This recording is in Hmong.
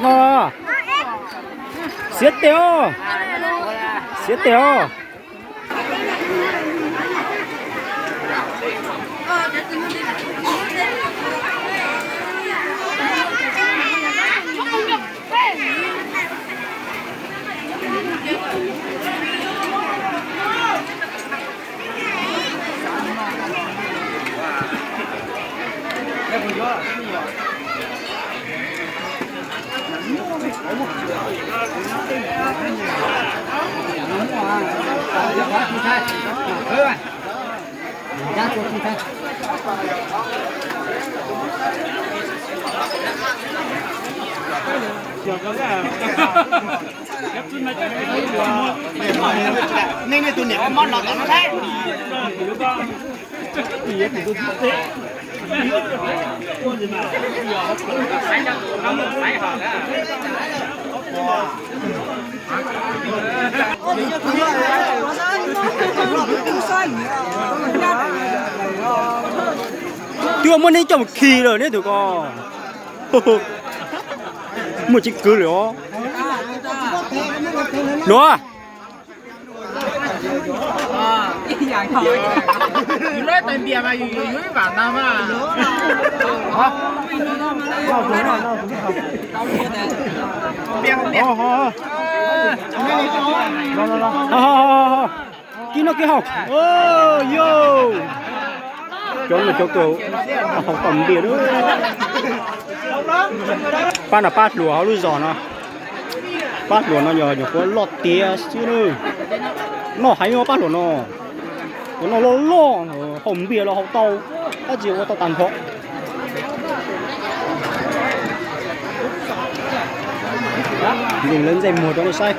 No, xiab tes os, xiab tes os. Nej, nej tus niam mob no tom no thiab. Twb muab neb coj mus khi lawm neb tus ko. Muaj tseeb kwv lawm os. Nuav. Kib noj kib haus. Yog cov no cov kws haus tau npias lawm. Pab no pab hluas hauv lub zos no. Pab hluas no yog nyuam qhuav loj tiav xwb na. Noj heev os pab hluas no. Cov no loj loj, haus npias los haus tau, tab sis ua tau tag nrho. Nkees lawv ntsej muag rau nej saib.